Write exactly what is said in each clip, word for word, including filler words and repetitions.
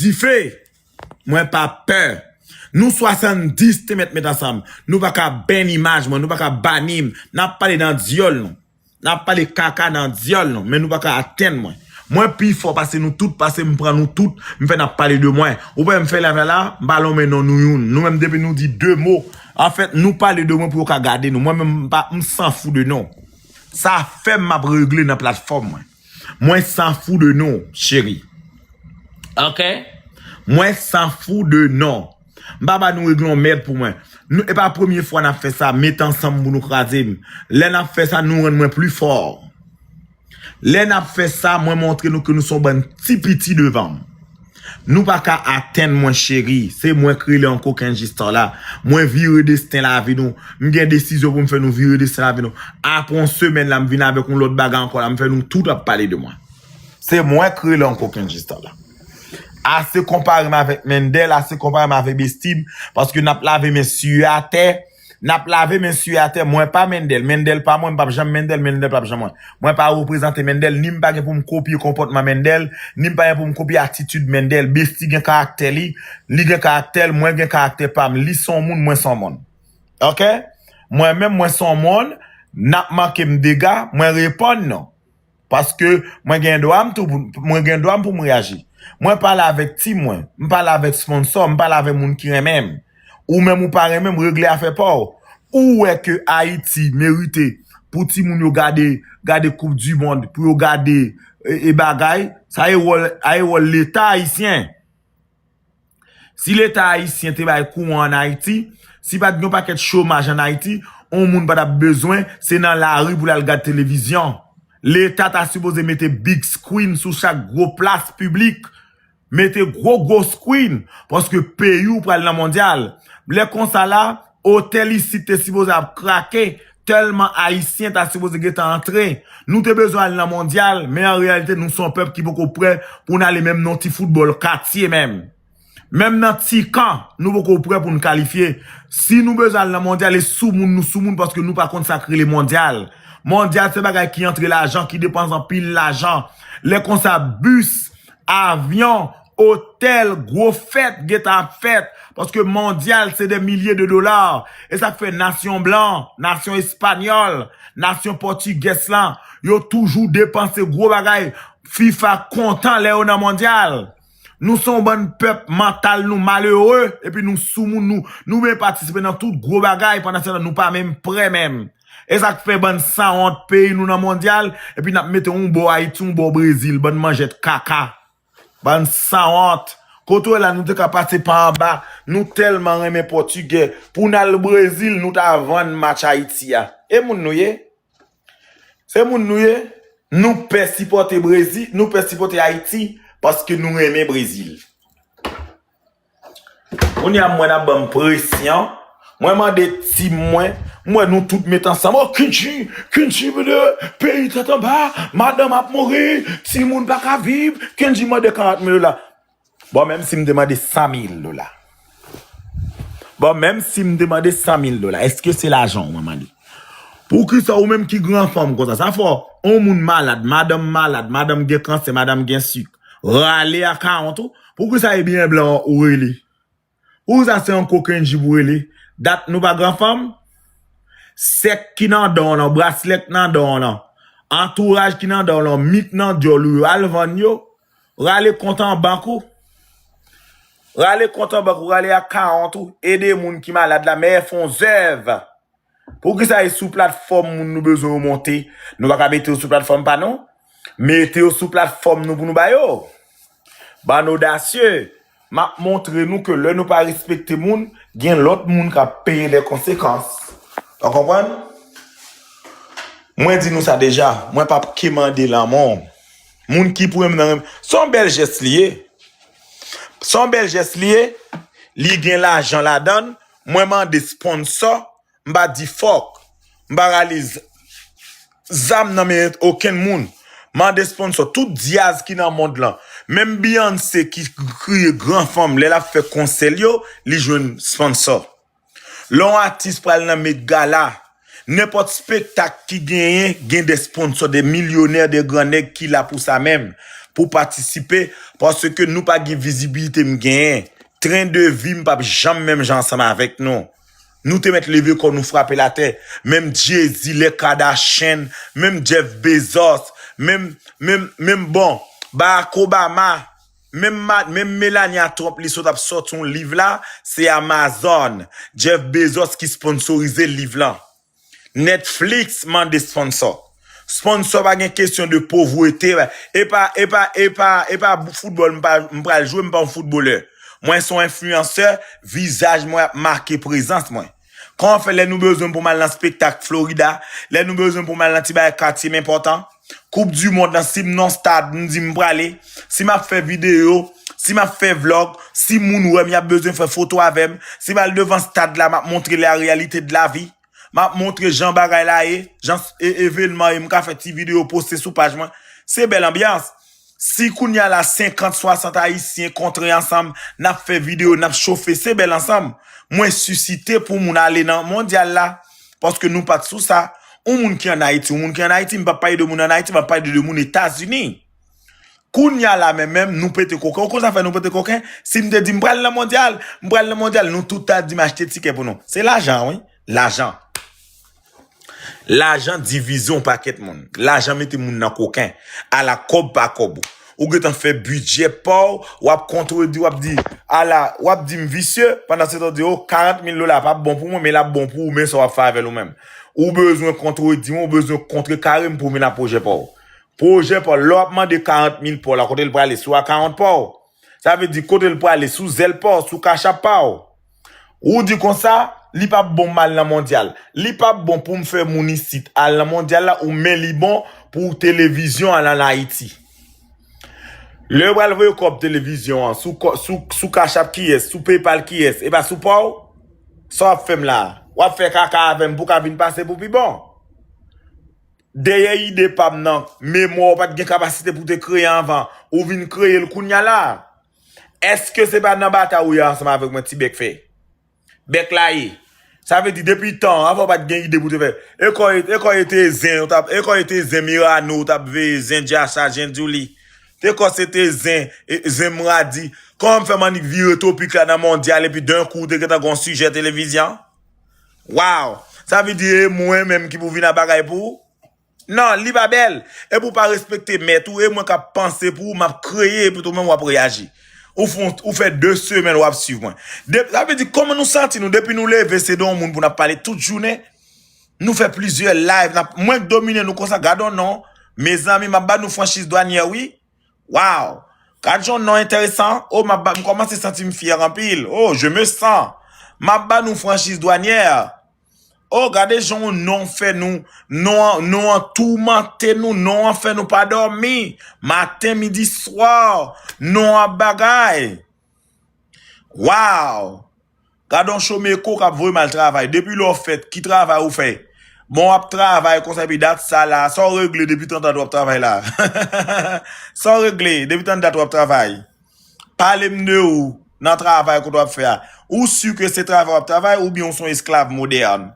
dife. Mwen pa pè. Nou swasanndis te mèt met ansanm. Nou pa ka bèn imaj mwen, nou pa ka bani m. N ap pale nan dyòl nou. N ap pale kaka nan dyòl nou, men nou pa ka atenn mwen. Mwen pi fò pase nou tout, pase m pran nou tout, m fè n ap pale de mwen. Ou wè m fè live la, m pa lonmen non nou youn. Nou menm depi nou di de mo. Anfèt, nou pale de mwen pou yo ka gade nou. Mwen menm, m pa, m sanfou de nou. Sa fè m ap regle nan platfòm mwen. Mwen sanfou de nou, cheri. Ok? Mwen sanfou de nou. M pa ba nou regle yon mèd pou mwen. Nou, e pa premye fwa n ap fè sa, met ansanm pou nou kraze m. Lè n ap fè sa, nou rann mwen pli fò. Lè n ap fè sa, mwen montre nou ke nou se yon bann ti piti devan m. Nou pa ka atenn mwen, cheri. Se mwen k rele an kokenn jistan la. Mwen vire desten lavi nou. M gen desizyon pou m fè nou vire desten lavi nou. Apre yon semèn la, m vin avèk yon lòt bagay ankò la. M fè nou tout ap pale de mwen. Se mwen k rele an kokenn jistan la. Ase konpare m avèk Mendel, ase konpare m avèk Bestie, paske n ap lave men siye atè. N ap lave men siye atè. Mwen pa Mendel. Mendel pa mwen, m p ap janm Mendel, Mendel p ap janm mwen. Mwen pa reprezante Mendel, ni m pa gen pou m kopye konpòtman Mendel, ni m pa gen pou m kopye atitid Mendel. Bestie gen karaktè li, li gen karaktè l, mwen gen karaktè pa m. Li se yon moun, mwen se yon moun. Ok? Mwen menm, mwen se yon moun, n ap manke m dega, mwen reponn nou. Paske mwen gen dwa m tou, mwen gen dwa m pou m reyaji. Mwen pale avèk team mwen, m pale avèk sponsò, m pale avèk moun ki renmen m. Ou menm ou pa renmen m, regle afè pa w. Ou wè ke Ayiti merite pou timoun yo gade, gade Coupe du Monde, pou yo gade e, e bagay, sa e wòl, a e wòl Leta ayisyen. Si Leta ayisyen te bay kouran ann Ayiti, si pa t gen yon pakèt chomaj ann Ayiti, yon moun pa t ap bezwen se nan lari pou l al gad televizyon. Leta ta sipoze mete big screen sou chak gwo plas piblik. Mete gwo gwo screen, paske peyi w pral nan mondyal. Lè konsa la, otèl isit te sipoze ap krake, tèlman Ayisyen ta sipoze gentan antre. Nou te bezwen al nan mondyal, men an reyalite nou se yon pèp ki poko prè pou n ale menm nan yon ti foutbòl katye menm. Menm nan ti kan, nou poko prè pou n kalifye. Si nou bezwen al nan mondyal, e soumoun nou soumoun paske nou pa konn sa k rele mondyal. Mondyal se bagay ki antre lajan, ki depanse anpil lajan. Lè konsa, bis, avyon, otèl, gwo fèt gentan ap fèt. Paske mondyal se de milye de dola. E sa k fè nasyon blan, nasyon espanyòl, nasyon pòtigès lan, yo toujou depanse gwo bagay. FIFA kontan lè yo nan mondyal. Nou se yon bann pèp mantal nou malere, epi nou soumoun, nou, nou vle patisipe nan tout gwo bagay, pandan se tan nou pa menm prè menm. E sa k fè bann sanwont peyi nou nan mondyal, epi n ap mete yon bò Ayiti, yon bò Brezil, bann manjèt kaka. Bann sanwont. Kote w la, nou te ka pase pa anba, nou tèlman renmen pòtigè, pou n al Brezil, nou ta vann match Ayiti a. E moun nou ye? Se moun nou ye? Nou pè sipòte Brezil, nou pè sipòte Ayiti, paske nou renmen Brezil. Kounye a, mwen ap ban m presyon. Mwen mande team mwen, mwen nou tout met ansanm. Oh, Kendji, Kendji, peyi tèt anba, madanm ap mouri, timoun pa ka viv. Kendji mande karant mil dola. Bon, menm si m te mande san mil dola. Bon, menm si m te mande san mil dola, èske se lajan w mwen mande? Poukisa ou menm ki gran fanm konsa? Sa fè yon moun malad, madanm malad, madanm gen kansè, madanm gen sik. Rale a karant ou. Poukisa e byen blan ou rele? Ou sa se yon kokenn jip ou rele. Dat nou pa gran fanm? Sèk ki nan dan w lan, braslè k nan dan w lan, antouraj ki nan dan w lan, mi k nan dyòl ou yo, al vann yo. Rale kont an bank ou. Rale kont an bank ou, rale ak karant ou. Ede moun ki malad la, men fè yon zèv. Poukisa e sou platfòm moun nou bezwen yo monte? Nou pa ka mete yo sou platfòm pa nou? Mete yo sou platfòm nou pou nou ba yo. Bann odasye, m ap montre nou ke lè nou pa respekte moun, gen lòt moun k ap peye lè konsekans. Ou konprann? Mwen di nou sa deja, mwen p ap ke mande lanmò. Moun ki pou renmen nan renmen. Se yon bèl jès li ye. Se yon bèl jès li ye. Li gen lajan ladan l. Mwen mande sponsò. M pa di fòk. M pa rale z-, zam nan men okenn moun. Mande sponsò. Tout dyaz ki nan mond lan. Menm Beyoncé ki kriye gran fanm lè l ap fè konsè l yo, li jwenn sponsò. Lè yon atis pral nan Met Gala, nenpòt spektak ki genyen, gen de sponsò, de milyonè, de gran nèg ki la pou sa menm. pou patisipe, paske nou pa gen vizibilite m genyen. Tren de vi m p ap janm menm jan ansanm avèk nou. Nou te mèt leve kò nou frape latè. Menm Jay-Z, les Kardashian, menm Jeff Bezos, menm, menm, menm bon, Barack Obama, menm, ma- menm Melania Trump, li sot ap sòti yon liv la, se Amazon, Jeff Bezos ki sponsorize liv lan. Netflix mande sponsò. Sponsò pa gen kesyon de povrete. E pa, e pa, e pa, e pa foutbòl m pa- m pral jwe, m pa yon foutbolè. Mwen se yon enfliyansè, vizaj mwen ap make prezans mwen. Kòman fè lè nou bezwen pou m al nan spektak Florida, lè nou bezwen pou m al nan ti bagay katye m enpòtan, Koup di mond lan, si m nan stad, m di m prale, si m ap fè videyo, si m ap fè vlòg, si moun wè m, y ap bezwen fè foto avè m, si m al devan stad la, m ap montre la réalité de la vie. M ap montre jan bagay la ye, jan s- e- evènman ye, m ka fè ti videyo poste sou paj mwen. Se bèl anbyans. Si kounye a la senkant, swasant Ayisyen kontre ansanm, n ap fè videyo, n ap chofe, se bèl ansanm. Mwen sisite pou moun ale nan mondyal la, paske nou pa t sou sa. Yon moun ki ann Ayiti, yon moun ki ann Ayiti, m p ap pale de moun ann Ayiti, m ap pale de moun Etazini. Kounye a la menm, menm, nou pete koken. Ou konn sa fè nou pete koken? Si m te di m pral nan mondyal, m pral nan mondyal, nou tout ta di m achte tikè pou nou. Se lajan, wi. Lajan. Lajan divize yon pakèt moun. Lajan mete moun nan koken. Ala kòb pa kòb ou. Ou gentan fè bidjè pa w, w ap kontredi, w ap di, ala, w ap di m visye, pandan se tan w di, o, karant mil dola p ap bon pou mwen, men l ap bon pou ou, men sa w ap fè avè l ou menm. Ou bezwen kontredi mwen, ou bezwen kontrekare m pou vin ak pwojè pa w. Pwojè pa w, lè w ap mande karant mil pa w la, kote l prale? Sou akawont pa w. Sa vle di kote l prale? Sou Zelle pa w, sou Cash App pa w. Ou di konsa, li p ap bon m al nan mondyal. Li p ap bon pou m fè moun isit al nan mondyal la, ou men li bon pou televizyon an ann Ayiti. Lè yo pral voye kòb televizyon an, sou, kò- sou, sou Cash App kiyès, sou PayPal kiyès, e pa sou pa w? Sa w ap fè m la? W ap fè kaka avè m pou w ka vin pase pou pi bon? Dèyè ide pa m nan, memwa w pa t gen kapasite pou w te kreye anvan, ou vin kreye l kounye a la. Èske se pa nan batay ou ye ansanm avèk mwen, ti bèk fè? Bèk la ye. Sa vle di, depi tan, anvan w pa t gen ide pou w te fè. E kò e, e kò e te zen, ou t ap, e kò e te zen Mirano, ou t ap veye zen Djasa, zen Djouli. Te kò se te zen, e, zen Mradi. Kòman m fè m annik vire topik la nan mondyal, epi d'un coup, ou te gentan gen yon sijè televizyon? Waw! Sa vle di, e mwen menm ki pou vin a bagay pou ou? Non, li pa bèl. Epi w pa respekte mèt ou, e mwen k ap panse pou ou, m ap kreye, epi tou menm w ap reyaji. Ou fè, ou fè de semèn w ap swiv mwen. De, sa vle di, kòman nou santi nou? Depi nou leve, se de yon moun pou n ap pale tout jounen. Nou fè plizyè live, n ap, mwen k domine nou konsa, gad on non. Mezanmi, m ap ba nou franchiz dwanyè, wi. Waw! Gad jan yon non enteresan. O, m ap ba, m kòmanse santi m fyè anpil. O, je me sens. M ap ba nou franchiz dwanyè. O, gade jan yon non fè nou, non an, non an toumante nou, non an fè nou pa dòmi. Maten, midi, swa, non an bagay. Waw! Gade yon chomeko k ap voye m al travay. Depi lè w fèt, ki travay ou fè? Bon, w ap travay konsa, epi dat sa la. Sa w regle depi trant an w ap travay la? Sa w regle depi trant dat w ap travay? Pale m de ou nan travay kote w ap fè a. Ou si ke se travay w ap travay oubyen ou se yon esklav modèn?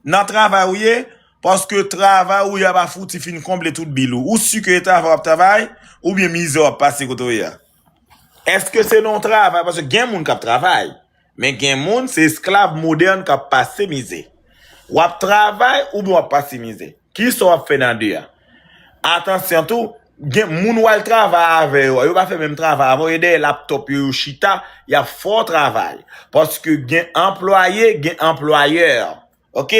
Nan travay ou ye, paske travay ou ye a pa fouti fin konble tout bil ou. Ou si ke se travay w ap travay oubyen mizè w ap pase kote w ye a? Èske se nan yon travay? Paske gen moun k ap travay. Men gen moun, se esklav modèn k ap pase mizè. W ap travay oubyen w ap pase mizè? Kisa w ap fè nan de a? Atansyon tou, gen moun w al travay avè yo a, yo pa fè menm travay avè w, yo dèyè laptòp yo, yo chita, y ap fè w travay. Paske gen anplwaye, gen anplwayè. Ok?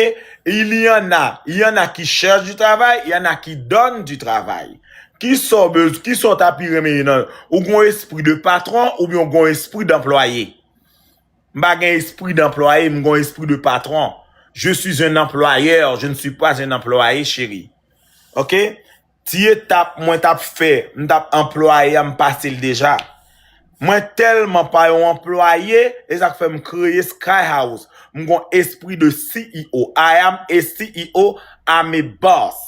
Il y en a, il y en a qui cherchent du travail, il y en a qui donnent du travail. Kisa w bez-, kisa w ta pi renmen ye nan, ou gen yon espri de patwon oubyen ou gen yon espri de anplwaye? M pa gen espri de anplwaye, m gen yon espri de patwon. Je suis un employeur, je ne suis pas un employé, chéri. Ok? Ti etap mwen t ap fè, m t ap anplwaye a, m pase l deja. Mwen tèlman pa yon anplwaye, e sa k fè m kreye Sky House. M gon espri de C E O. I am a C E O, I'm a boss.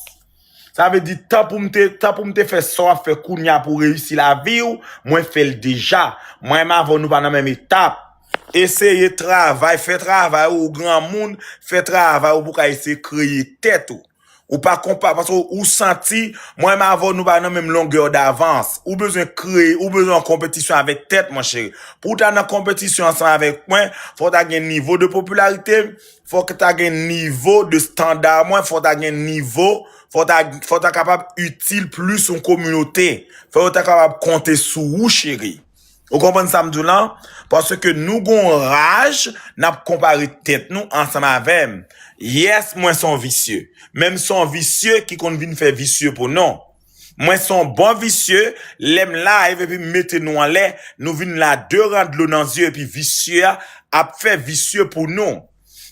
Sa vle di, tan pou m te, tan pou m te fè sa w ap fè kounye a pou w reyisi lavi w, mwen fè l deja. Mwen menm avè w, nou pa nan menm etap. Eseye travay, fè travay ou, ou granmoun, fè travay ou pou w ka eseye kreye tèt ou. Ou pa konpa, paske ou, ou santi, mwen menm avè w, nou pa nan menm longè davans. Ou bezwen kreye, ou bezwen an konpetisyon avèk tèt, monchè. Pou w ta nan konpetisyon ansanm avèk mwen, fò w ta gen nivo de popilarite, fò w ta gen nivo de estanda mwen, fò w ta gen nivo, fò w ta, fò w ta kapab itil plis yon kominote. Fò yo ta kapab konte sou ou, cheri. Ou konprann sa m di w lan? Paske nou gon raj, n ap konpare tèt nou ansanm avè m. Yes, mwen se yon visye. Men m se yon visye ki konn vin fè visye pou nou. Mwen se yon bon visye, lè m live epi m mete nou anlè, nou vin la de ran dlo nan zye epi visye a ap fè visye pou nou.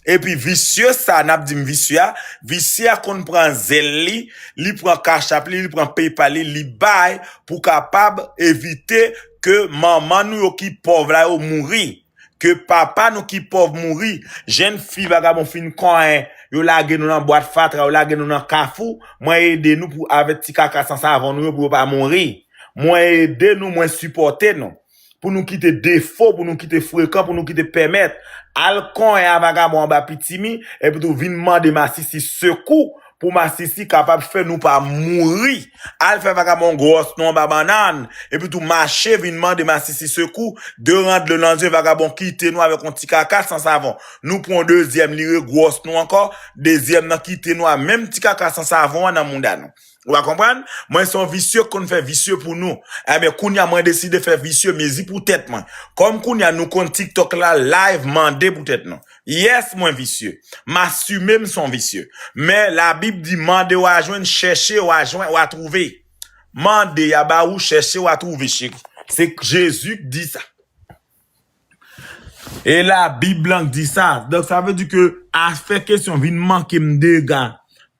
Epi visye sa, n ap di m visye a, visye a konn pran zèl li, li pran Cash App li, li pran PayPal li, li bay pou kapab evite ke manman nou yo ki pòv la yo mouri, ke papa nou ki pòv mouri. Jèn fi vagabon fin konyen, yo lage nou nan bwat fatra, yo lage nou nan kafou, mwen ede nou pou avèk ti kaka san savon nou yo pou yo pa mouri. Mwen ede nou, mwen sipòte nou. Pou nou kite defo, pou nou kite frekan, pou nou kite pèmèt. Al konyen a vagabon anba pitimi, epi tou vin mande masisi sekou, pou masisi kapab fè nou pa mouri. Al fè vagabon gwòs nou anba bannann, epi tou mache vin mande masisi sekou, de ran dlo nan zye, vagabon kite nou avèk yon ti kaka san savon. Nou pran yon dezyèm, li regwòs nou ankò, dezyèm nan kite nou a menm ti kaka san savon an nan mouda nou. Ou a konprann? Mwen se yon visye k konn fè visye pou nou. Ebyen, kounye a mwen deside fè visye mezi pou tèt mwen. Kòm kounye a nou konn TikTok la live mande pou tèt nou. Yes, mwen visye. M asime m se yon visye. Men Labib di mande w a jwenn, chèche w a jwenn, w a twouve. Mande y a ba ou, chèche w a twouve, cheri. Se Jezi k di sa. E Labib lan k di sa. Donk, sa vle di ke afè kesyon vin manke m dega.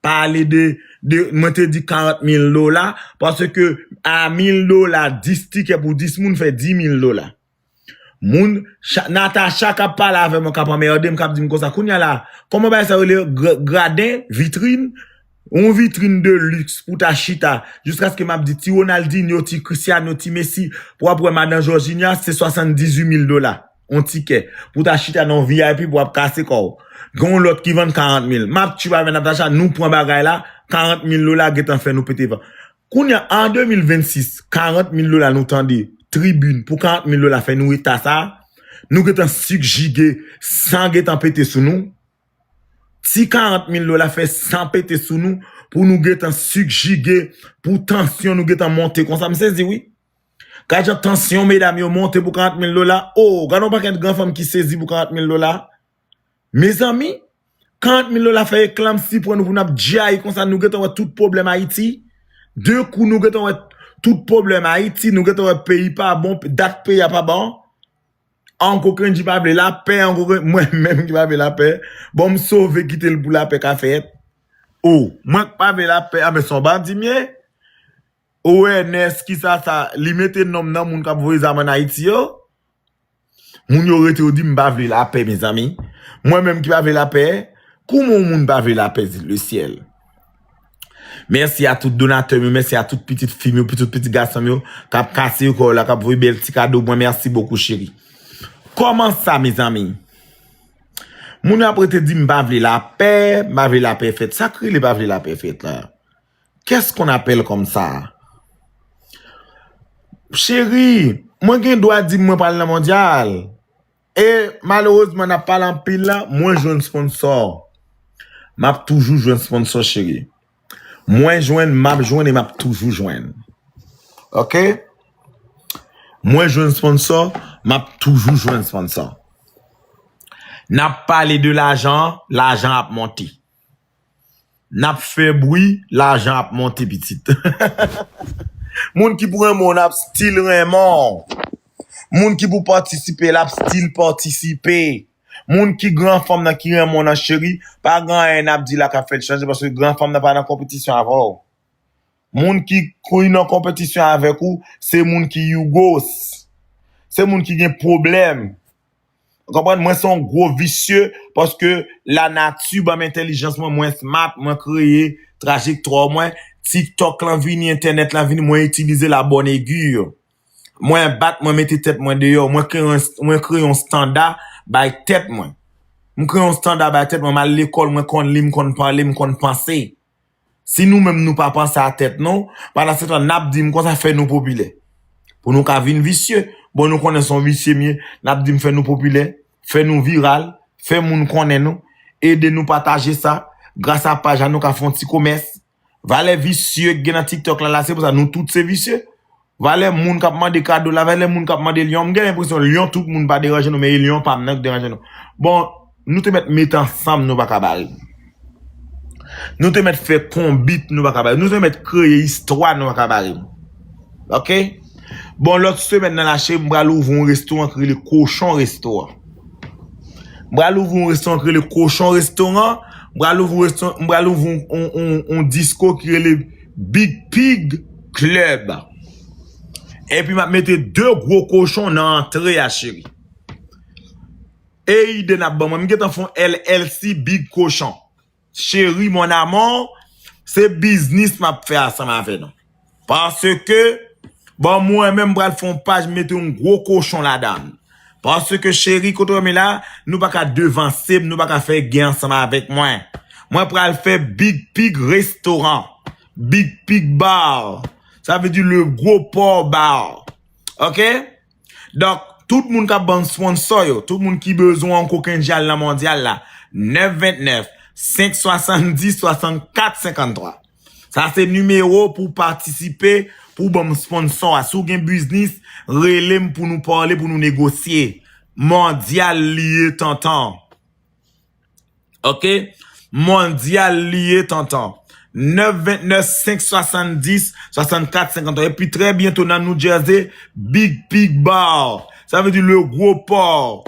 Pale de, de, mwen te di karant mil dola, paske a mil dola, dis tikè pou dis moun fè dis mil dola. Moun, cha, Natacha k ap pale avè mwen, k ap anmède m, k ap di m konsa, kounye a la, kòman bagay sa yo rele, gra-, graden, vitrin? Yon vitrin de liks pou ta chita, jiskaske m ap di ti Ronaldinho, ti Cristiano, ti Messi, pou w ap wè madan Georgina, se swasanndizuit mil dola. Yon tikè. Pou ta chita nan yon V I P pou w ap kase kò w. Gen yon lòt ki vann karant mil. M ap tchip avè Natacha, nou pran bagay la, karant mil dola gentan fè nou pete van. Kounye a, an de mil vennsis, karant mil dola nou tande, tribin, pou karant mil dola fè nou eta sa, nou gentan sik jige, san gentan pete sou nou. Ti karant mil dola fè san pete sou nou, pou nou gentan sik jige, pou tansyon nou gentan monte konsa. M sezi, wi. Gad jan tansyon medam yo monte pou karant mil dola. O, gad yon pakèt gran fanm ki sezi pou karant mil dola. Mezanmi, karant mil dola fè eklanmsi pran nou pou n ap djayi konsa, nou gentan wè tout pwoblèm Ayiti. De kou nou gentan wè tout pwoblèm Ayiti, nou gentan wè peyi pa bon, dat peyi a pa bon. Uncle Kendji pa vle lapè, Uncle Ken-, mwen menm ki pa vle lapè. Bon, m sove kite l pou lapè ka fèt. O, mwen k pa vle lapè, a men se yon bandi m ye. O N S, kisa sa, li mete non m nan moun k ap voye zam ann Ayiti yo? Moun yo rete yo di m pa vle lapè, mezanmi. Mwen menm ki pa vle lapè, kouman yon moun pa vle lapè, le syèl? Mèsi a tout donatè m yo, mèsi a tout pitit fi m yo, tout pitit gason m yo, k ap kase yo kò yo la, k ap voye bèl ti kado mwen, mèsi bokou, cheri. Kòman sa, mezanmi? Moun yo ap rete di m pa vle lapè, m pa vle lapè fèt. Sa k rele pa vle lapè fèt la? Qu'est-ce qu'on appelle comme ça? Cheri, mwen gen dwa di mwen pral nan mondyal. E malerezman, n ap pale anpil la, mwen jwenn sponsò. M ap toujou jwenn sponsò, cheri. Mwen jwenn, m ap jwenn e m ap toujou jwenn. Oke? Mwen jwenn sponsò, m ap toujou jwenn sponsò. N ap pale de lajan, lajan ap monte. N ap fè bri, lajan ap monte, pitit. Moun ki pou renmen w, n ap still renmen w. Moun ki pou patisipe, l ap still patisipe. Moun ki gran fanm nan ki renmen w nan, cheri, pa gen anyen n ap di la k ap fè l chanje, paske gran fanm nan pa nan konpetisyon avè w. Moun ki, ki nan konpetisyon avèk ou, se moun ki yugos. Se moun ki gen pwoblèm. Ou konprann? Mwen se yon gwo visye paske lanati ban m entèlijans mwen, mwen smart, mwen kreye trajektwa mwen. TikTok lan vini, entènèt lan vini, mwen itilize la bonne aiguille. Mwen bat, mwen mete tèt mwen deyò, mwen kreye yon, mwen kreye yon standa bay tèt mwen. M kreye yon standa bay tèt mwen, m al lekòl, mwen konn li, m konn pale, m konn panse. Si nou menm nou pa panse a tèt nou, pandan se tan n ap di m konsa fè nou popilè. Pou nou ka vin visye. Bon, nou konnen se yon visye m ye, n ap di m fè nou popilè, fè nou viral, fè moun konnen nou, ede nou pataje sa. Gras a paj la, nou ka fè yon ti komès. Valè visye k gen nan TikTok la, la, se pou sa nou tout se visye. Valè moun k ap mande kado la, valè moun k ap mande lyon. M gen lenpresyon lyon, tout moun pa deranje nou, men e lyon pa m nan k deranje nou. Bon, nou te mèt met ansanm, nou pa ka bare m. Nou te mèt fè konbit, nou pa ka bare m. Nou te mèt kreye istwa, nou pa ka bare m. Oke? Bon, lòt semèn nan la, cheri, m pral ouvri yon restoran ki rele Kochon Restoran. M pral ouvri yon restoran ki rele Kochon Restoran. M pral ouvri yon restoran, m pral ouvri yon, yon, yon, yon disko ki rele Big Pig Club. Epi m ap mete de gwo kochon nan antre a, cheri. E ide n ap ban mwen. M gentan fè yon L L C Big Kochon. Cheri, mon amour, se biznis m ap fè ansanm avè nou. Paske, bon, mwen menm pral fè yon paj, mete yon gwo kochon ladan l. Paske, cheri, kote w wè m la, nou pa ka devanse m, nou pa ka fè gè ansanm avèk mwen. Mwen pral fè Big Pig Restoran, Big Pig Bar. Sa vle di le gwo pò bar. Oke? Donk, tout moun k ap ban m sponsò yo, tout moun ki bezwen yon kokenn al nan mondyal la, nèf vennèf, senk swasanndis, swasannkat senkanntwa. Sa se nimewo pou w patisipe, pou w ban m sponsò a. Si w gen biznis, rele m pou nou pale, pou nou negosye. Mondyal li ye, tonton. Oke? Mondyal li ye, tonton. Nèf vennèf, senk swasanndis, swasannkat senkanntwa. Epi trè byento nan New Jersey, Big Pig Bar. Sa vle di le gwo pò.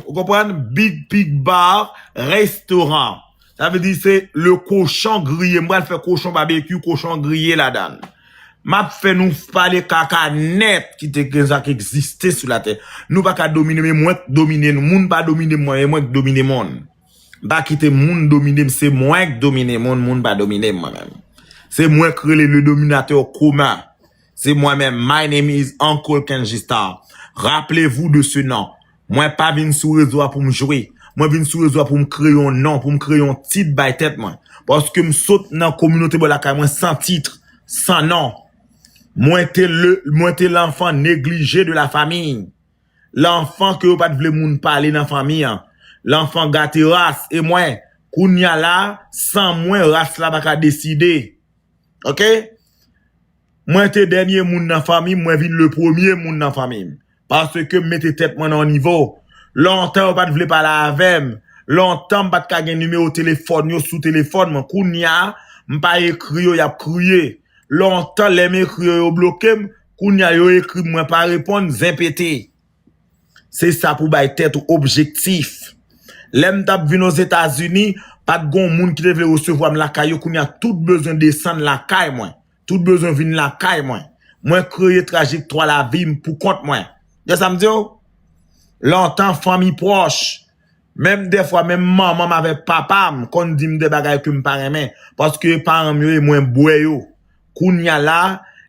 Ou konprann? Big Pig Bar, restoran. Sa vle di se le kochon griye. M pral fè kochon babekyou, kochon griye ladan l. M ap fè nou pale kaka nèt ki te gen sa k egziste sou latè. Nou pa ka domine, men mwen k domine nou. Moun pa domine mwen, men mwen k domine moun. M pa kite moun domine m, se mwen k domine moun, moun pa domine m mwen menm. Se mwen k rele le dominateur commun. Se mwen menm. My name is Uncle Kenji Star. Rappelez-vous de ce nom. Mwen pa vin sou rezo a pou m jwe. Mwen vin sou rezo a pou m kreye yon non, pou m kreye yon tit bay tèt mwen. Paske m sot nan kominote bò lakay mwen san tit, san non. Mwen te le, mwen te l'enfant négligé de la famille. Lanfan ke yo pa t vle moun pale nan fanmi an. Lanfan gate ras. E mwen, kounya la, san mwen, ras la pa ka deside. Oke? Mwen te dènye moun nan fanmi m, mwen vin le premye moun nan fanmi m. Paske m mete tèt mwen nan yon nivo. Lontan yo pa t vle pale avè m. Lontan m pa t ka gen nimewo telefòn yo sou telefòn mwen. Kounya, m pa ekri yo, y ap kriye. Lontan, lè m ekri yo, yo bloke m. Kounya, yo ekri m, mwen pa reponn, zen pete. Se sa pou bay tèt ou objektif. Lè m t ap vin Ozetazini, pa t gon moun ki te vle resevwa m lakay yo. Kounya, tout bezwen desann lakay mwen. Tout bezwen vin lakay mwen. Mwen kreye trajektwa lavi m pou kont mwen. Wè sa m di w? Lontan, fanmi pwòch, menm dèfwa, menm manman m avèk papa m konn di m de bagay ke m pa renmen. Paske paran m yo e mwen bwè yo. Kounya la,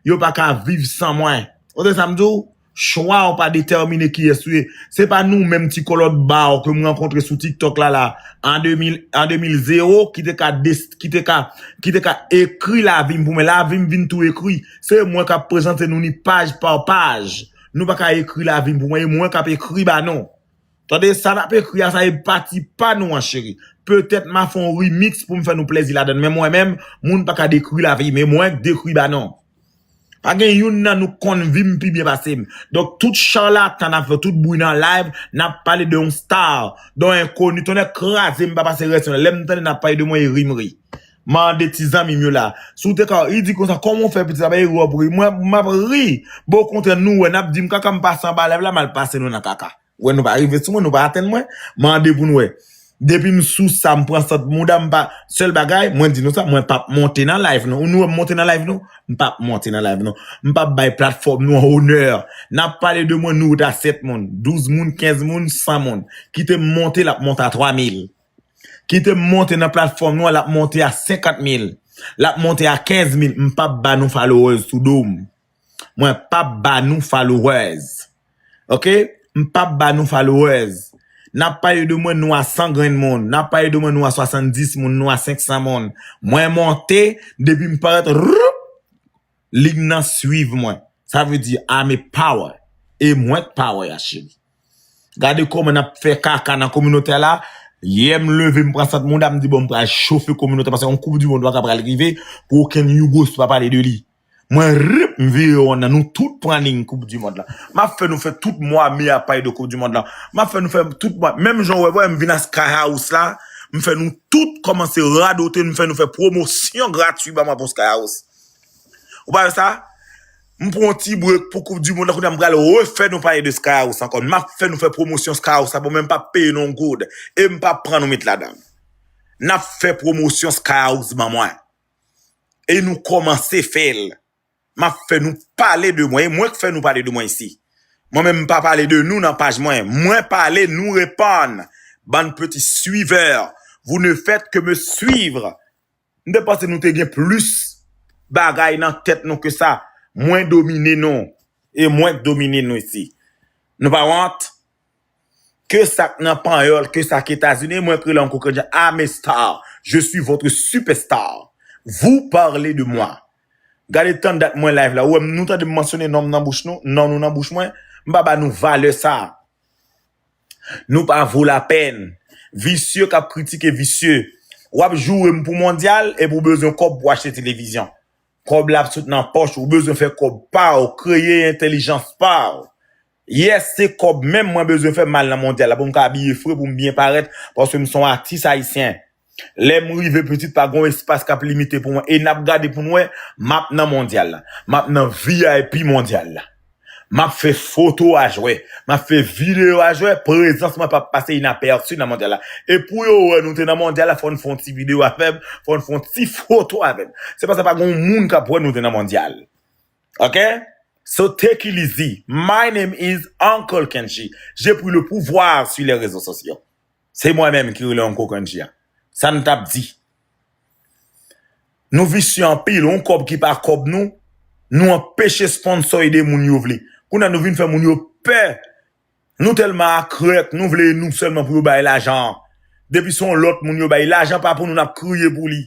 yo pa ka viv san mwen. Ou tande sa m di w? Chwa w pa detèmine kiyès ou ye. Se pa nou menm ti kòlòt ba w ke m rankontre sou TikTok la, la, an de mil, an de mil zewo, ki te ka des-, ki te ka, ki te ka ekri lavi m pou mwen. Lavi m vin tou ekri. Se mwen k ap prezante nou ni paj pa paj. Nou pa ka ekri lavi m pou mwen. E mwen k ap ekri ba nou. Tande, sa n ap ekri a, sa e pati pa nou an, cheri. Petèt m a fè yon remix pou m fè nou plèzi ladan l, men mwen menm, moun pa ka dekri lavi m, e mwen k dekri ba nou. Pa gen youn nan nou k konn vi m pi byen pase m. Donk, tout chalatan n ap fè, tout bri nan live, n ap pale de yon star, de yon enkoni. Tonnè kraze m pa pase rès yo. Lè m tande n ap pale de mwen, e ri m ri. Mande ti zanmi m yo la. Si w te ka, li di konsa, kòman w fè piti sa, pa ri w ap ri. Mwen, m ap ri. Bon, okontrè, nou wè, n ap di m kaka, m pase anba live la, m al pase nou nan kaka. Wè, nou pa rive sou mwen, nou pa atenn mwen. Mande pou nou wè. Depi m sou sa, m pran sant mouda, m pa, sèl bagay, mwen di nou sa, mwen p ap monte nan live nou. Ou nou wè m monte nan live nou? M p ap monte nan live nou. M p ap bay platfòm nou an onè. N ap pale de mwen, nou ret a sèt moun, douz moun, kenz moun, san moun. Kite m monte, l ap monte a twa mil. Kite m monte nan platfòm nou an, l ap monte a senkant mil. L ap monte a kenz mil. M p ap ba nou followers sou do m. Mwen p ap ba nou followers. Oke? M p ap ba nou followers. N ap pale de mwen, nou a san grenn moun. N ap pale de mwen, nou a swasanndis moun, nou a senk san moun. Mwen monte, depi m parèt, roup, lig nan swiv mwen. Sa vle di, I'm a power. E mwen k power a, cheri. Gade kòman n ap fè kaka nan kominote a la. Yè m leve, m pran sant mouda, m di, bon, m pral chofe kominote a, paske yon koup di mond pa ka pral rive pou okenn Yougos pa pale de li. Mwen, rip, m vire wonn nan, nou tout pran liy koup di mond la. M ap fè nou fè tout mwa me a pale de koup di mond la. M ap fè nou fè tout mwa, menm jan w wè, wè, m vin a Sky House la, m fè nou tout kòmanse radote, m fè nou fè pwomosyon gratwi ba mwen pou Sky House. Ou pa wè sa? M pran yon ti break pou koup di mond la, kounye a m pral refè nou pale de Sky House ankò. M ap fè nou fè pwomosyon Sky House la, bon, men m p ap peye nou yon goud. E m p ap pran nou met ladan. N ap fè pwomosyon Sky House ban mwen. E nou kòmanse fè l. M ap fè nou pale de mwen. E mwen k fè nou pale de mwen isi. Mwen menm m pa pale de nou nan paj mwen. Mwen pale, nou reponn. Bann peti suivè, vous ne faites que me suivre. M te panse nou te gen plis bagay nan tèt nou ke sa. Mwen domine nou. E mwen k domine nou isi. Nou pa wont? Ke sa k nan Panyòl, ke sa k Etazini, mwen k rele Uncle Kendji, I'm a star. Je suis votre superstar. Vous parlez de moi. Gade tan dat mwen live la. Ou wè m, nou tande m mansyone non m nan bouch nou, non nou nan bouch mwen. M pa ba nou valè sa. Nou pa vo lapèn. Visye k ap kritike visye. W ap joure m pou mondyal epi w bezwen kòb pou w achte televizyon. Kòb la ap sot nan pòch ou, bezwen fè kòb pa w, kreye entèlijans pa w. Yes, se kòb menm mwen bezwen fè m al nan mondyal la pou m ka abiye fre, pou m byen parèt, paske m se yon atis ayisyen. Lè m rive pitit, pa gon espas k ap limite pou mwen. E n ap gade pou n wè, m ap nan mondyal la. M ap nan V I P mondyal la. M ap fè foto a jwè. M ap fè videyo a jwè. Prezans mwen p ap pase inapèsi nan mondyal la. E pou yo wè nou te nan mondyal la, fò n fè yon ti videyo avè m, fò n fè yon ti foto avè m. Se pa sa, pa gon moun k ap wè nou te nan mondyal. Ok? So take it easy. My name is Uncle Kendji. J'ai pris le pouvoir sur les réseaux sociaux. Se mwen menm ki rele Uncle Kendji a. Sa n t ap di? Nou visye anpil, yon kòb ki pa kòb nou, nou anpeche sponsò ede moun yo vle. Kounye a nou vin fè moun yo pè. Nou tèlman akrèk, nou vle nou sèlman pou yo bay lajan an. Depi se yon lòt moun yo bay, lajan pa pou nou, n ap kriye pou li.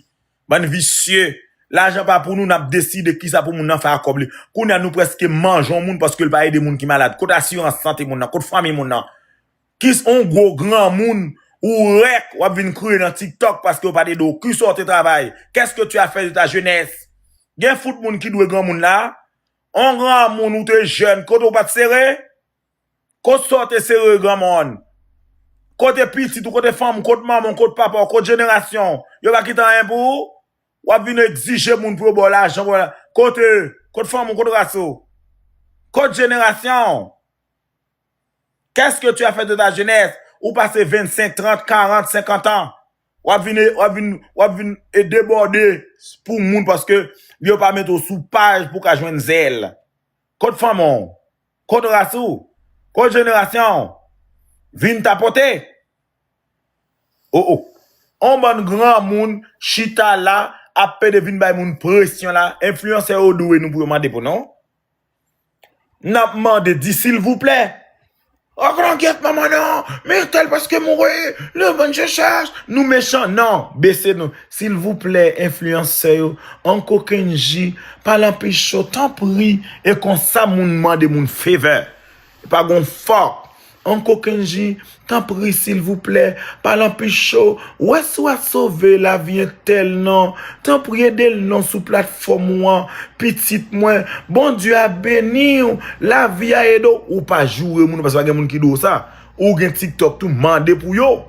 Bann visye, lajan pa pou nou, n ap deside kisa pou moun nan fè ak kòb li. Kounye a nou prèske manje yon moun paske l pa ede moun ki malad. Kot asirans sante moun nan? Kot fanmi moun nan? Kis on gwo granmoun ou rèk w ap vin kriye nan TikTok paske yo pa t ede w. Kisa w te travay? Qu'est-ce que tu as fait de ta jeunesse? Gen fout moun ki dwe granmoun la. On granmoun ou te jèn, kote w pa t sere? Kot sa w te sere granmoun? Kote pitit ou, kote fanm ou, kot manman w, kot papa w, kot jenerasyon w? Yo pa kite anyen pou ou? W ap vin egzije moun pou yo ba w lajan, pou yo la. Kote? Kot fanm ou, kot ras ou? Kot jenerasyon w? Qu'est-ce que tu as fait de ta jeunesse? Ou pase vennsenk, trant, karant, senkant an. W ap vin, w ap vin, w ap vin e debòde pou moun paske yo pa mete w sou paj pou w ka jwenn zèl. Kot fanmi w? Kot ras ou? Kot jenerasyon w? Vin tapote. Oh, oh. On bann granmoun chita la ap pede vin bay moun presyon la. Enfliyansè yo dwe nou pou yo mande pou nou. N ap mande, di silvouplè. Oh, gran gyèt manman non, men tèl paske mouri, le bon je cherche. Nou mechan, non, bese nou. Silvouplè, enfliyansè yo, Uncle Kendji, pa l anpeche w, tanpri, e konsa moun mande moun favor. Pa gon fòk. Uncle Kendji, tanpri, silvouplè, pa l anpeche w. Wè si w a sove lavi entèl non. Tanpri, ede l non sou platfòm ou an. Pitit mwen, Bondye a beni w. Lavi a ede w. Ou pa joure moun, paske pa gen moun ki di w sa. Ou gen TikTok tou, mande pou yo.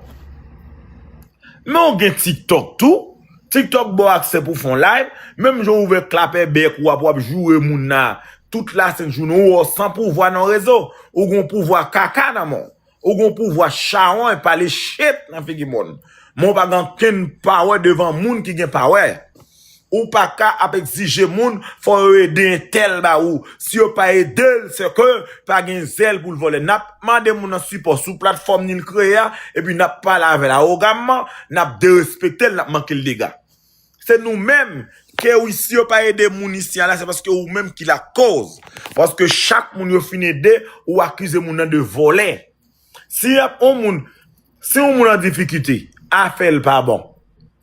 Men w gen TikTok tou. TikTok ba w aksè pou fè yon live. Menm jan w ouvè klapè bèk ou ap, w ap joure moun nan. Tout lasent jounen, ou wè w san pouvwa nan rezo. Ou gen yon pouvwa kaka nan men w. Ou gen yon pouvwa chawony, pale shit nan figi moun. Men w pa gen okenn pawè devan moun ki gen pawè. Ou pa ka ap egzije moun, fò yo ede entèl ba ou. Si yo pa ede l, se ke pa gen zèl pou l vole. N ap mande moun nan sipò sou platfòm ni l kreye a, epi n ap pale avè l awogaman, n ap derespekte l, n ap manke l dega. Se nou menm ke wi, si yo pa ede moun isi a la, se paske ou menm ki lakoz. Paske chak moun yo fin ede, ou akize moun nan de vòlè. Si y ap on moun, Si yon moun an difikite, afè l pa bon,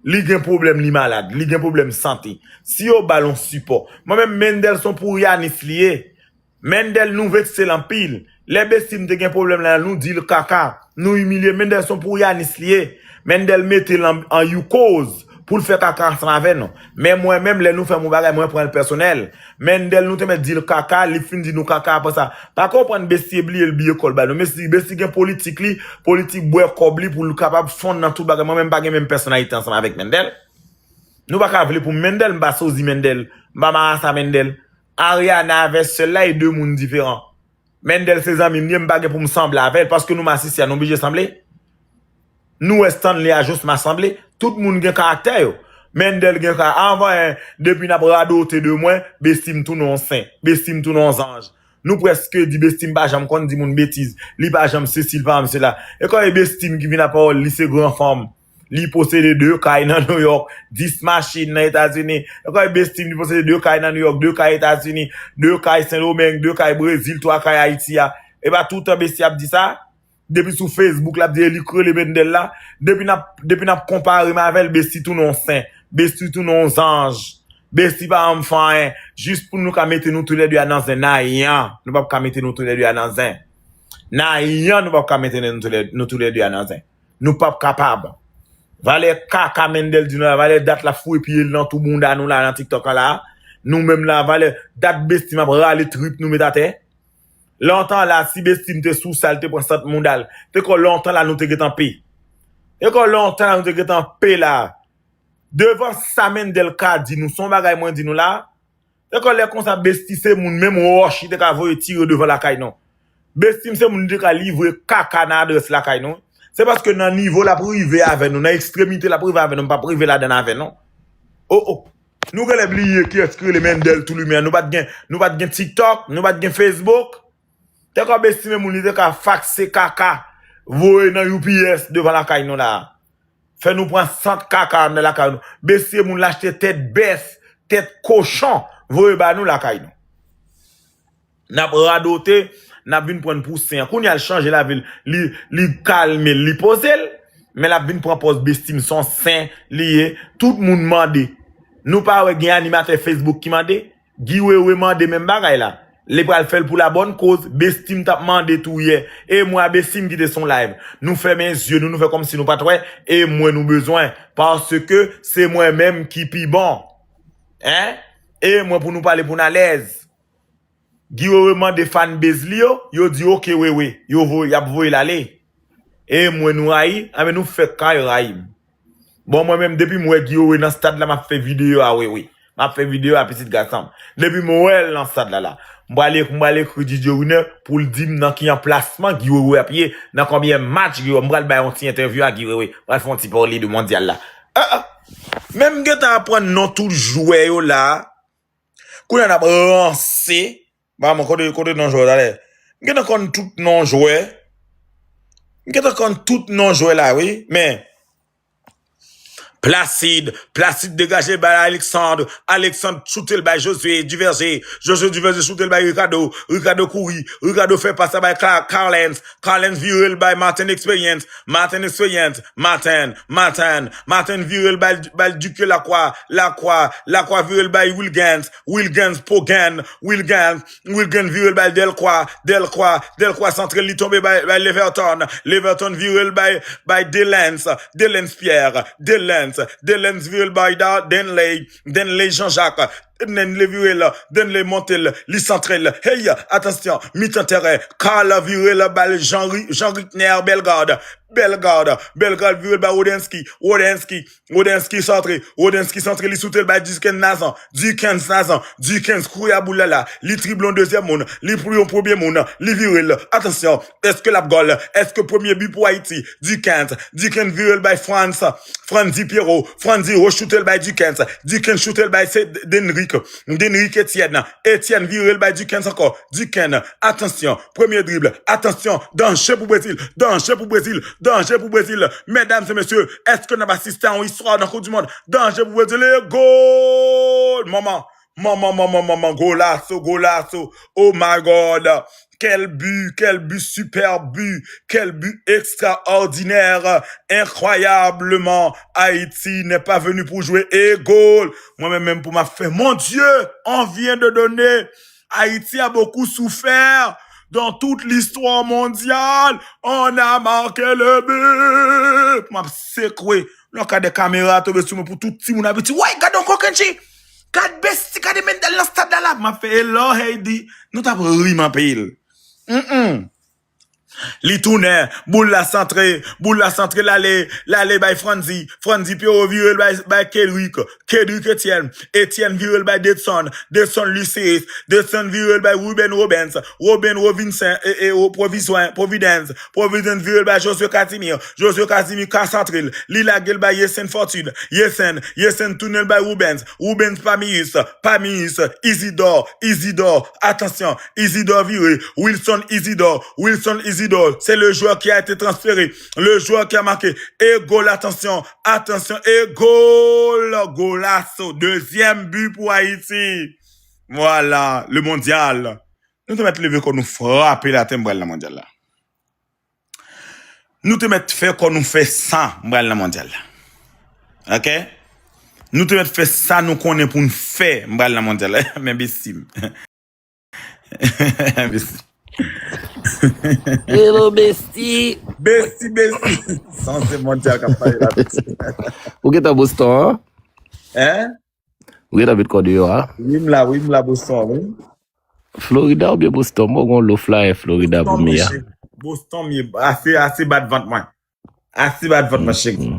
li gen pwoblèm, li malad, li gen pwoblèm sante, si yo ba l yon sipò, mwen menm Mendel se yon pouryanis li ye. Mendel nou vekse l anpil. Lè Bestim te gen pwoblèm la, nou di l kaka, nou imilye Mendel se yon pouryanis li ye. Mendel mete l an, an you cause pou l fè kaka ansanm avè nou. Men mwen menm, lè nou fè m yon bagay, mwen pran l pèsonèl. Mendel nou te mèt di l kaka, li fin di nou kaka apre sa. Pa konprann Bestie bliye l bliye kò l ba nou. Mesye, Bestie gen politik li, politik bwè kòb li pou l kapab fonn nan tout bagay. Mwen menm pa gen menm pèsonalite ansanm avèk Mendel. Nou pa ka vle pou Mendel, m pa sozi Mendel, m pa marasa Mendel. Ariana avè sè l la e de moun diferan. Mendel se zanmi m li ye, m pa gen pou m sanble avè l, paske nou masisi a, nou blije sanble. Nou wè Stanley a jous masanble, tout moun gen karaktè yo. Mendel gen ka, anvan, depi n ap radote de mwen, Bestim tounen yon sen, Bestim tounen yon zanj. Nou prèske di Bestim pa janm konn di moun betiz, li pa janm sesi, li pa janm sela. E kòman e Bestim ki vin ak pawòl, li se gran fanm. Li posede de kay nan New York, dis machin nan Etazini. E kòman e Bestim, li posede de kay nan New York, de kay Etazini, de kay Sendomeng, de kay Brezil, twa kay Ayiti a. E pa toutan Bestie ap di sa? Depi sou Facebook, l ap di e li k rele Mendel la. Depi n ap, depi n ap konpare m avè l, Bestie tounen yon sen. Bestie tounen yon zanj. Bestie pa janm fè anyen. Jis pou nou ka mete nou toulède a nan zen. Nayan, nou p ap ka mete nou toulède a nan zen. Nayan, nou p ap ka mete nou toulè-, nou toulède a nan zen. Nou p ap kapab. Valè kaka Mendel di nou la, valè dat l ap foure pye l nan tou bounda nou la, nan TikTok la. Nou menm la, valè dat Bestie m ap rale trip nou met atè. Lontan la, si Bestim te sou sa, l te pran sant mounda l. Te kò lontan la, nou te gentan pe. Te kò lontan la, nou te gentan pe la. Devan sa Mendel ka di nou, se yon bagay mwen di nou la. Te kò lè konsa, Bestie se moun, menm wòch, li te ka voye tire devan lakay nou. Bestim se moun, li te ka livre kaka nan adrès lakay nou. Se paske nan nivo l ap rive avè nou, nan ekstremite l ap rive avè nou, m p ap rive ladan avè nou. O, o. Nou genlè bliye kiyès ki rele Mendel Toulimè. Nou pa t gen, nou pa t gen TikTok, nou pa t gen Facebook. Te kò Bestie se moun, li te ka fakse kaka, voye nan U P S devan lakay nou la. Fè nou pran sant kaka anndan lakay nou. Bestie moun, l achte tèt bèf, tèt kochon, voye ba nou lakay nou. N ap radote, n ap vin pran pou sen an. Kounye a l chanje lavi l, li, li kalme l, li poze l, men l ap vin pran pòz Bestim se yon sen li ye. Tout moun mande. Nou pa wè gen animatè Facebook ki mande? Guy Wewe mande menm bagay la. Li pral fè l pou la bòn koz. Bestim t ap mande tou yè. E mwen a Bestim ki te sou live. Nou fèmen zye nou, nou fè kòmsi nou pa t wè. E mwen nou bezwen. Paske se mwen menm ki pi bon. Hein? E mwen pou nou pale pou n alèz. Guy Wewe mande fanbase li yo, yo di oke Wewe, yo voye, y ap voye l ale. E mwen nou rayi, anben nou fèk kay rayi m. Bon, mwen menm, depi m wè Guy Wewe nan stad la, m ap fè videyo a Wewe. M ap fè videyo a pitit gason m. Depi m wè l nan stad la la, m pral ek-, m pral ekri D J Winner pou l di m nan ki anplasman Guy Wewe ap ye, nan konbyen match Guy Wewe, m pral bay yon ti entèvyou a Guy Wewe, m pral fè yon ti pale de mondyal la. Ah, ah. Men m gentan aprann non tout jwè yo la. Kounye a n ap ranse. Ba mwen kote, kote non jwè talè. M gentan konn tout non jwè. M gentan konn tout non jwè la, wi. Men, Placide, Placide degaje l bay Alexandre. Alexandre choute l bay Josué Duverger. Josué Duverger choute l bay Ricardo. Ricardo kouri. Ricardo fè pas la bay Car-, Carlens. Carlens vire l bay Martin Experience. Martin Experience. Martin, Martin, Martin vire l bay, bay Duke Lacroix. Lacroix, Lacroix vire l bay Wilgens. Wilgens, Pogen, Wilgens, Wilgens vire l bay Delcroix, Delcroix, Delcroix santre l, li tonbe bay, bay Leverton, Leverton vire l bay, bay Delens, Delens Pierre, Delens, Delens vire l bay Da-, Denley, Denley Jean-Jacques, Denley vire l, Denley monte l, li santre l. Hey, atansyon, mitan teren, Carl vire l bay Jean Ri-, Jean Rickner Bellegarde, Bellegarde, Bellegarde vire l bay Rodensky, Rodensky, Rodensky santre, Rodensky santre, li soute l bay Duckens Nazan, Duckens Nazan, Duckens kouri a boul la la, li drible yon dezyèm moun, li pou yon premye moun, li vire l. Atansyon, èske l ap gòl? Èske premye bi pou Ayiti? Duckens, Duckens vire l bay Frantz, Franzy Pierrot, Franzy rechoute l bay Duckens, Duckens choute l bay se Denrick, Denrick Etienne, Etienne vire l bay Duckens ankò, Duckens, atansyon, premye drib, atansyon, danje pou Brezil, danje pou Brezil, danje pou Brezil. Medam e mesye, èske n ap asiste a yon istwa nan Koup di Mond? Danje pou Brezil e gòl! Manman, Manman, manman, manman, golazo, golazo. Oh my God. Quel but, quel but, super but, quel but extraordinaire, incroyablement. Haïti n'est pas venu pour jouer. E gol. Mwen menm, menm pou m ap fè. Mon Dieu, on vient de donner. Haïti a beaucoup souffert dans toute l'histoire mondiale. On a marqué le but. M ap sekwe. Lè w ka de kamera tonbe sou mwen pou tout timoun ap di, "Woy, gad yon kokenn chi! Gad besti, gad Mendel nan stad la la!" M ap fè, "Hello, Heidi." Nou t ap ri m anpil. Mm-mm. Li tounen, boul la santre, boul la santre, l ale, l ale bay Frandy, Frandy Pierrot vire l bay, bay Kedrick, Kedrick Etienne, Etienne vire l bay Detson, Detson Lucius, Detson vire l bay Ruben Robens, Ruben Robinson, e, e, o, Proviswen, Providence, Providence vire l bay Josué Casimir, Josué Casimir ka santre l, li lage l bay Yesen Fortune, Yesen, Yesen tounen l bay Rubens, Rubens Pamius, Pamius, Isidore, Isidore, atansyon, Isidore vire, Wilson Isidore, Wilson Isidore, c'est le joueur qui a été transféré, le joueur qui a marqué, e gol, atansyon, atansyon, e gol, golazo, dezyèm bi pou Ayiti. Voilà, le mondial. Nou te mèt leve kò nou frape latè, m pral nan mondyal la. Nou te mèt fè kò nou fè sa, m pral nan mondyal la. Ok? Nou te mèt fè sa nou konnen pou n fè, m pral nan mondyal la. Men besti m. Besti. Hello, besti. Besti, besti. Sa se mondyal k ap pale la, besti. Ou gentan Boston, an? Hein? Ou gentan met kò deyò, a? Wi, m la, wi, m la Boston, wi. Florida oubyen Boston? Mwen gon lo flyer Florida pou m ye a. Boston, m ye. Ase, ase bat vant mwen. Ase bat vant mwen, cheri.